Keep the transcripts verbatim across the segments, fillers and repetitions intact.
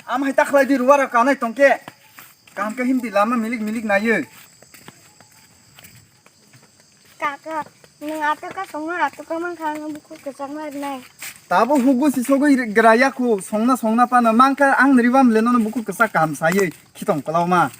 Am hai ta khlai di, ruwa rok kanai tongke. Kaham khe himdi lama milik milik naiyo. Kaka, nwng atoka songno atoka mankha, ano bukhuk kwchak ma rinai. Tabo hugo si sogwi gra ya khu, songna songna pano mankha, ang niribam le nono bukhuk kwchak kaham saywi khitong kwlauma.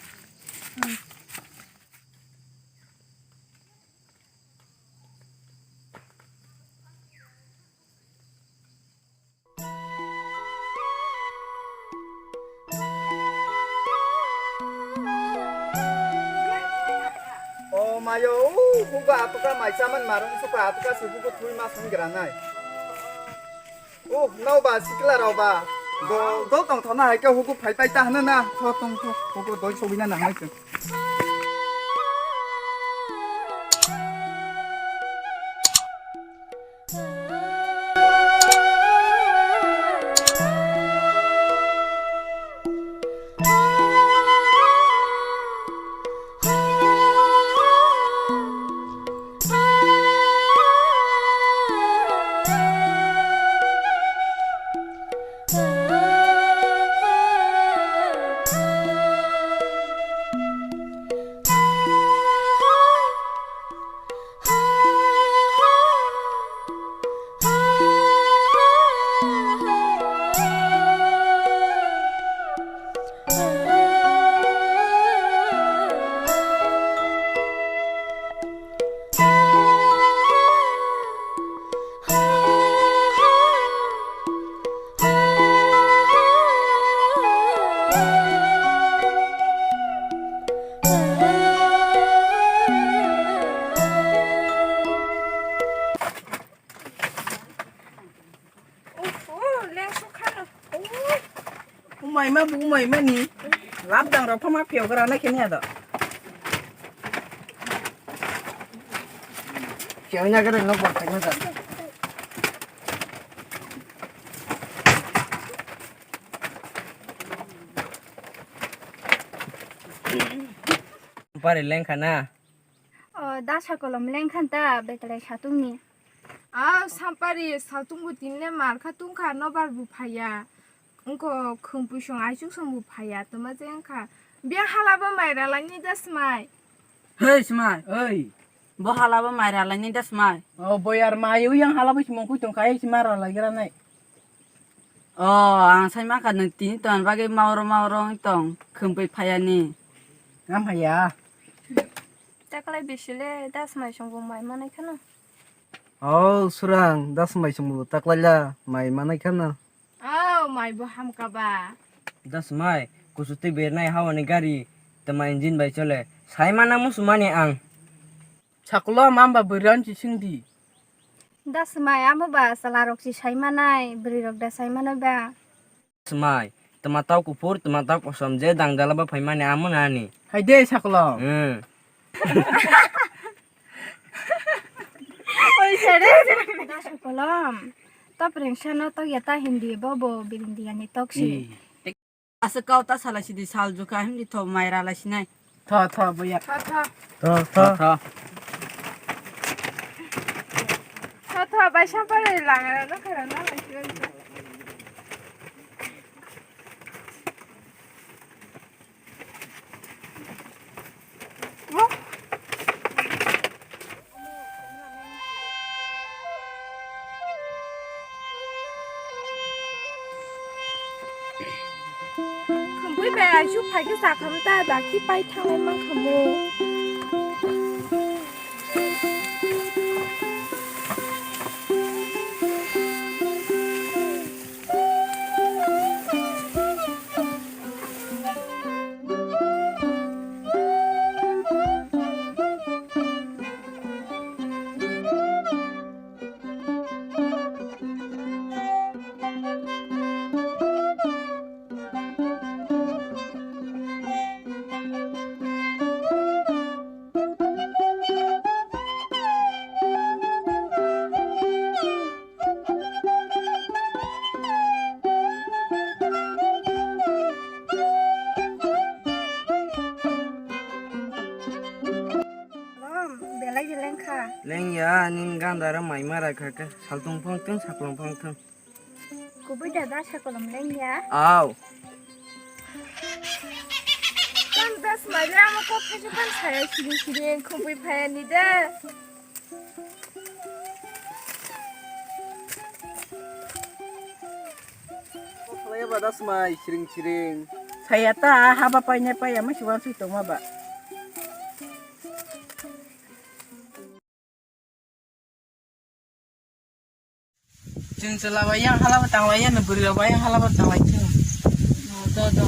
O mayo, o hugo atoka mai chaman marung suka atoka si hugo thui ma song granai. O no ba sikla rok ba. Do do tong thona hai ke hugo phai pai ta hana na. Tho tong tho hugo doi sogina nang hai ke. Uff, leng sukha no. Umai ma bu umai ma ni. Lap dang rok phama phiyok gra na khe ni ado. Khe na gre no bor thai na da. Pare lengkha na? O, da sa kolom lengkha ta, betalai satung ni. A, sampari, satung bo tinle markha tungkha, nobar bo phaiya. Wngkha khwng puisong aichuk song bo phaiya, toma je wngkha. Bia hala bo mai ralai ni da smai. Hei, smai, oi. Bo hala bo mai ralai ni da smai. O, boyar mai, o yang hala bo si mongkui tongkha, ei si ma ralai gra nai. O, ang sai mankha nwng tini ton bagwi maoro maoro wng tong, khwmpui phaiya ni. Am haya. Taklai bisile da smai song bo mai manai khano. O, surang, da smai song bo taklai la mai manai khano. O, mai bo hamka ba. Da smai, kusu twi bernai hawani gari, tama engine bai chole. Sai mana musu mani ang. Sakulo mamba bwrwi si singdi. Da smai amo ba chwla rok si sai manai, bwrwi rok da sai manai ba. Smai, tama tau kuphur, tama tau kosom je dangdala ba phai mani amo nani. Hai de sakulo. Hmm. Oi sere. Da sakulo. Top rengsa no tok yata hindi bobo birindiani tok si. Aswk kau ta salai sidi sal jukha himdi tho mai ralai sinai. Tho, tho, buya. Tho, tho. Tho, tho. Tho, tho. Tho, tho, bai sampari langra no khara no lai sinai. Khumui bai aisuk phaikhe chakhamu ta dakhi pai thanglai mankhamu. Belai je lengkha. Lengya, nini gandara mai mara kha khe. Saltung phang thung, saklong phang thung. Kubui dada sakolom lengya. Aw. Smai le amo kok khaisa phano saya siring siring khumui phaiya ni de. Kok khlaiya ba da smai siring siring. Saya ta haba painai paiya ma si wansuk tongma ba. Chwng chwla bai yang hala bo tanglai ya, bwrwi rok bai yang hala bo tanglai thung. Do, do.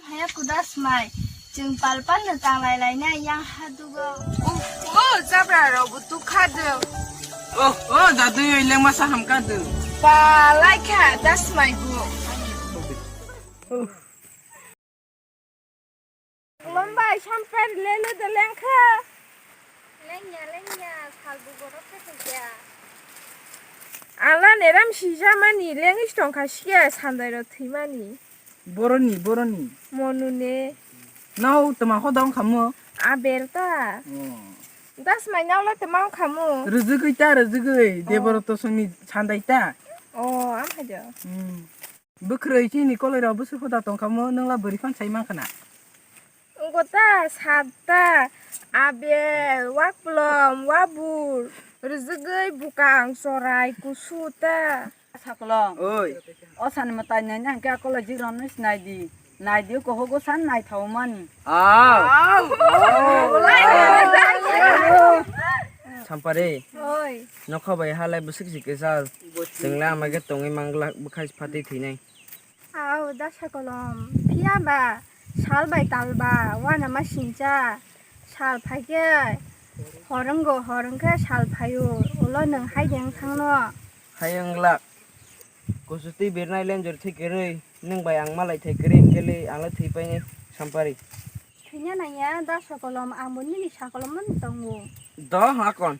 Haya kuda smai. Chwng pal pal no tanglai lai na yang hadugo. Oh, oh, jabra rok bo tu kha do. Oh, oh, jadu yoi leng masa ham ka do. Palai kha da smai bo. Lombai samper lelu de lengkha. Lengya, lengya, salbu borok khe thangya. Ala neram sijamani, lengis tongkha siya, sandairo thwimani. Boroni, boroni. Monune. Nao tama hoda wngkhamu? Abel ta. Oh. Das mai nao la tama wngkhamu? Rwjwgwi ta, rwjwgwi. Oh. Deboroto songni sandai ta. Oh, am hai do. Hmm. Bwkrwi chini koloi rok bwswk hoda tongkhamu, nwng la bwrwi phano sai mankha na? Wngkha ta, sat ta, abel, waklom, wabur, rwjwgwi bwkang, chorai, kusu ta. Sakolom. Oi. O sani mwtai naina hwnkhe a koloi jigrokno sinai di. Nai di, kuhugo san naithok mani. Aw. Aw. Aw. Sampari. Oi. Nokha bai halai bwswk si kwchal. Chwng le ama khe tongwi manglak bwkhai phatwi thwinai. Aw, da sakolom. Phiya ba sal bai tal ba uanama sincha. Sal phai khe hor wngo, hor wngkhe sal phaio. Ulo nwng hai de wng thangno. Hai wng glak. Kuchutwi birnai lenjor thwi kwrwi, nwng bai ang malai thai kwrwi hwnkhe le ang le thwi painai sampari. Thwina nangya da sakolom, ang bo nini sakolom mano tongo. Do hakon.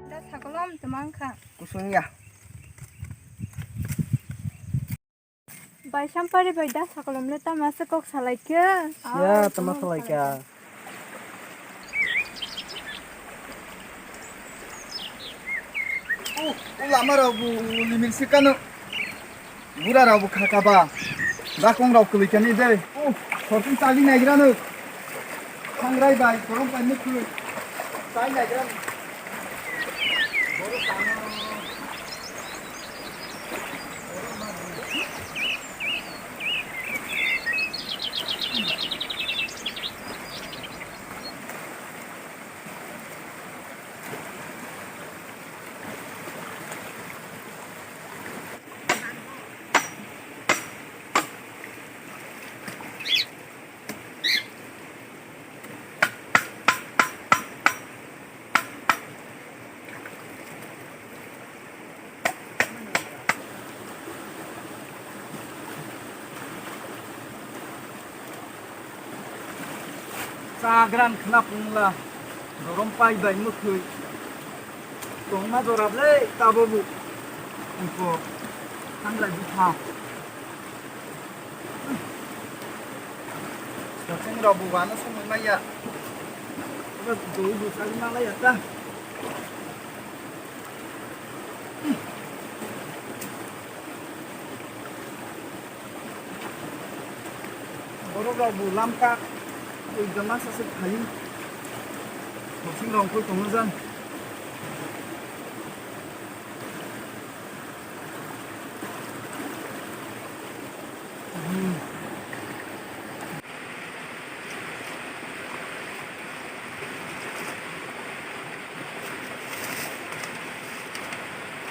Da sakolom twmang kha. Kusung ya. Bai sampari bai da sakolom le tama se kok salai khe. Ya, tama salai kha. Oh, oh, lama rok bo limit sikano. Bura rok bo khaka ba. Dakong rok kwlwi kani de. Oh, khortin tali naigrano. Thangrai bai, korong bai nukhu. Tai naigrano. Boro tamo. Chagran khna pungla, norom pai bai mwkhwi. Tongma jorable tabobo. Info. Thanglai bupha. Chwng rok bo wano songwi manya. Abo dui bo chagwi manlaiya ta. Borok rok bo lamka twi joma saswk thai. Bosing rok koi tongo jan.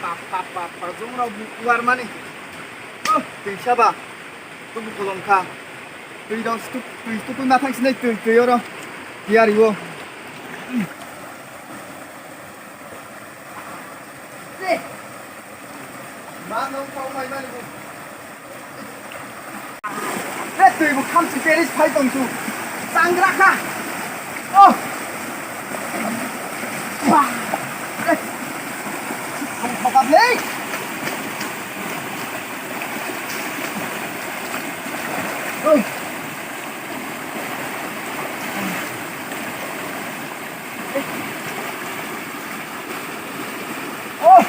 Pap, pap, pap, pap, jong rok bu kuar mani. Oh, twi saba. Tu bu kolom kha. Twi rok stu-, twi tu tu na thang sinai twi, twi oro. Yari wo. Hey, twi bo khamsi peris phai tong su. Changra kha. Oh. Wah. Eh. Ang thokap le. Oh. Oh!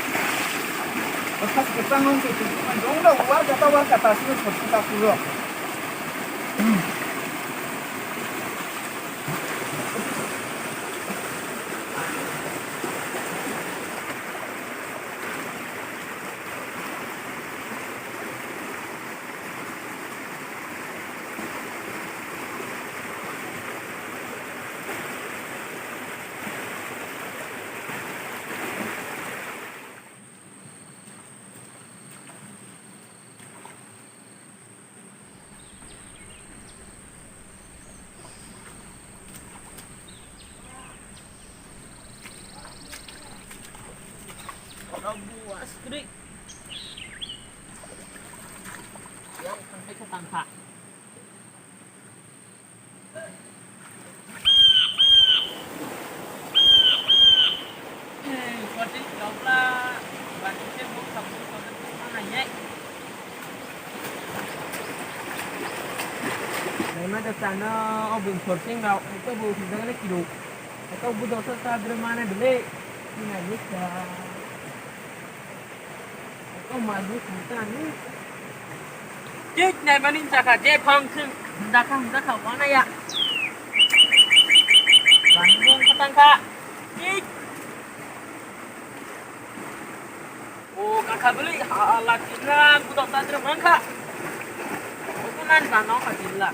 Bwsas kwchang wng twi twi twi dong rok, uar kata uar kata aswk sotwi ta phuru. Oro buas kri. Yang sampai ke tangka. Naima da chana o bwng sorsing rok, eko bo swijak le kiro. Eko bo dosa sadre mana bele. Ina ni cha. Eko ma ni santa ni. Tik naimani chakha je phang thung. Hunda kha, hunda kha, wana ya. Bani bong khatang kha. Tik. O kakha bwlwi hala tinna gudok tadre mangkha. Obo nan bana kha tinla.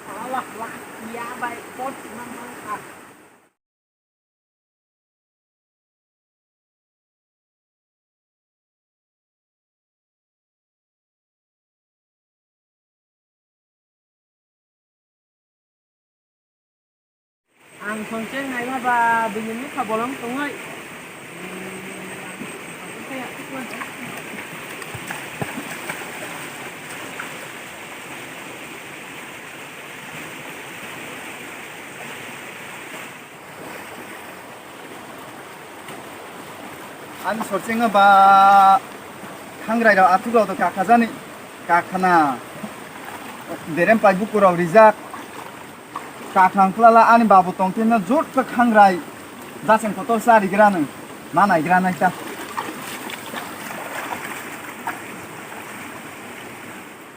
Hala hala ya bai pot man mangkha. Ang songcheng naima ba bini nokha bolong tongoi. Ani sorchengo ba khangrai rok athuk rok to kakha jani kakhana derem pai buku rok rijak kakhang phlala ani babu tongthima jotto khangrai jaseng kotor cha rigrano ma naigrana ta.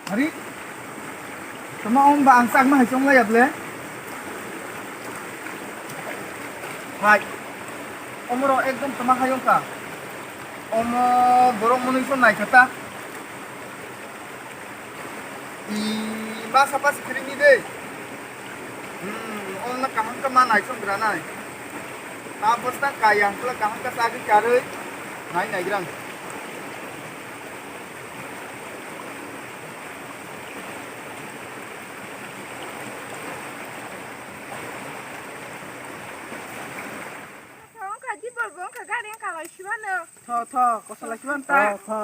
Hari? Tama om ba ang chakma hai chonglai able? Hai. Omoro ekdom tama hai ongka. Omo borok monui son nai khata. I ma sapa sikiri ni de. Hmm, onna kaham ka ma nai chong gra nai. Ta bwsna kaya hwnkhe kaham ka chagwi karwi nai naigrang. Wngkha di borok wngkha gari wngkha lai sibano. Tho tho kosa lai siban ta. Tho tho.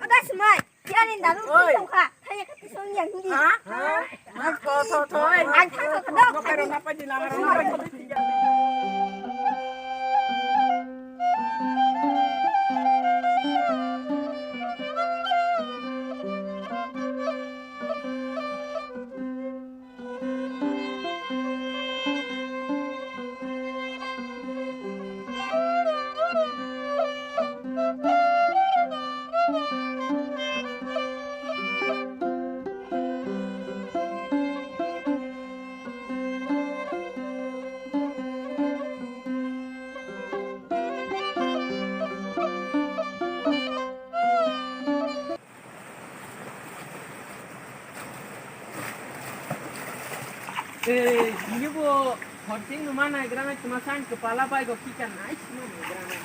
Ada semai, ya ni dalu. Oi. Tongkha, kaya kata song yang ni. Ha? Ha? Tho, tho, tho, oi. Ang tho, tho, tho. Eh, ini bo hot ding numa naigra nai tuma san kepala bai go kikan nai sima naigra nai.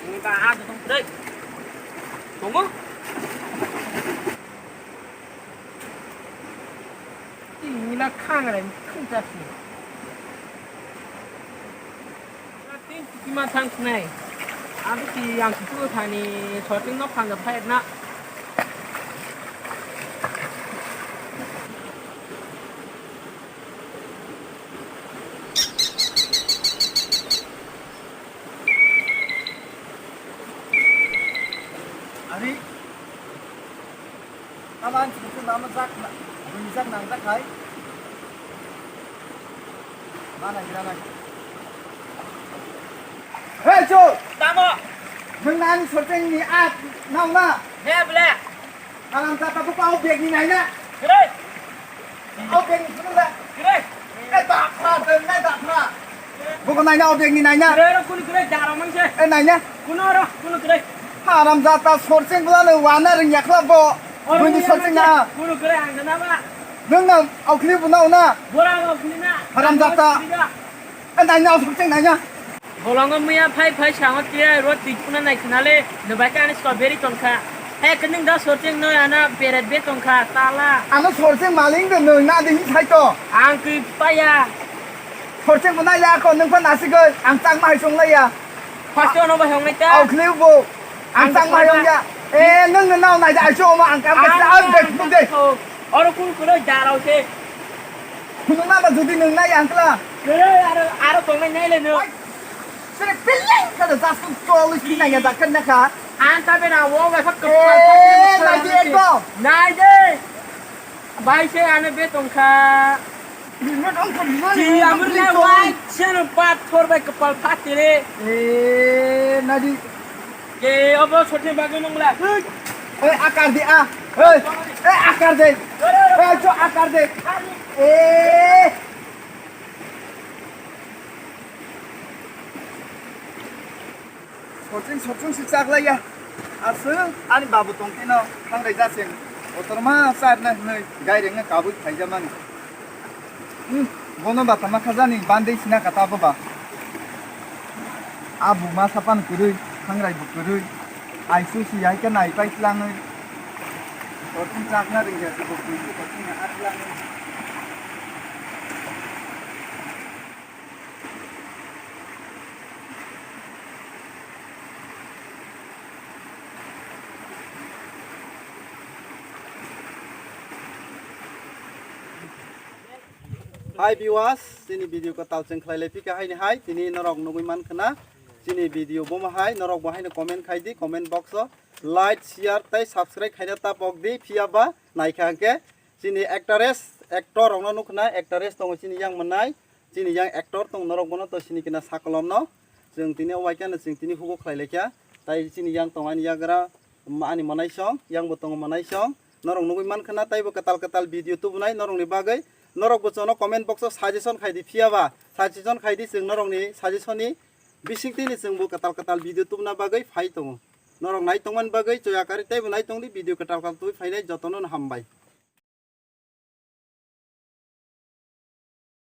Ini ba ha dong dai. Tunggu. Ini na khang rai khang jasni. Tin chukima thang khnai. Abi si yang kutu thani sorting nok phang phai na. Ari. Taman chukchu nama jak na. Bini jak nang jak hai. Mana gira nang. Hei, Chu! Tamo! Nwng nani sorting ni at nang na? He, ble! Alam ta ta buka o bag ni nai na? Kre! O bag ni sunu da? Kre! Eh, ta phra, ta na ta phra. Buka nai na o bag ni nai na? Kre, ro kunu kre, jaro mang se. Eh, nai na? Kunu ro, kunu kre. Haram jata sorting bla no wana ring yakla bo. Oro bini kunu sorting kre, na. Kunu kre, ang na ba. Nwng na okli bu na o na? Bora okli na. Haram jata. Okli na. Eh, naina, o sokcheng naina. Bolongo muya phai phai sango tiya ro twi kuna nai khna le, no bai ka ani strawberry tong kha. He kwnung da sorcheng no ana beret be tong kha, tala. Ano sorcheng maling de no na de hi sai to. Ang twi paya. Sorcheng bo nai ya ko nung pa nasi go, ang chang ma hai song lai ya. First no ba hong nai ta. Au khliu bo. Ang chang ma hai ong ya. Eh, nung no nai da ai cho ma ang kam ka. Ang bek bu de. Oro kun kulo jarao se. Phunukma ba jodi nwng nai ang kla. Kere aro, aro tongnai nai le no. Sere pileng ka da jas kun tol is kinai ya da kan na ka. Ang ta bera wo ga sak. Eh, nai di ekdom. Nai de. Bai se ane be tong kha. Bimot ang ko bimot. Ji amur le wai sen pat thor bai kapal phat tere. Eh, nai di. Ke obo sothe bagwi nongla. Oi, akar de, a. Oi, eh, akar de. Oi, cho akar de. Eh. Soching, soching si chaklaiya. Aswk ani babu tongkhe no thangrai jaseng. Kotorma charna hwnwi gairengno kabui phaijamani. Hmm, bono ba tama khajani bandei sina kata bo ba. Abu ma sapan kwrwi, thangrai bo kwrwi. Aisu si hai khe nai pai tlangwi. Kothum chakna ringya se bo kwrwi, kothum na atlangwi. Hi viewers, chini video ko talcheng khlai lai pika haini hai, tini norok nugui man khna, chini video bomo hai, norok bo haino comment khai di, comment box o like, share tei subscribe khaina ta pok di, phiya ba naikha hwnkhe chini actress, actor rokno nukna, actress tongo chini yang mwnai, chini yang actor tong norok bono to sini kina sakolom no. Chwng tini o waikha no chwng tini hugo khlai laikha. Tai chini yang tong ani yagra, ani mwnai song, yang bo tongo mwnai song. Norok nugui mankha na taibo kwtal kwtal video tubunai norokni bagwi. Norok bo chwngno comment box o suggestion khai di phiya ba. Suggestion khai di chwng norokni suggestion ni bising tini chwng bo kwtal kwtal video tubuna bagwi phai tongo. Norok nai tongmani bagwi choya kari taibo nai tong di video kwtal kwtal tubui phainai jotono no hambai.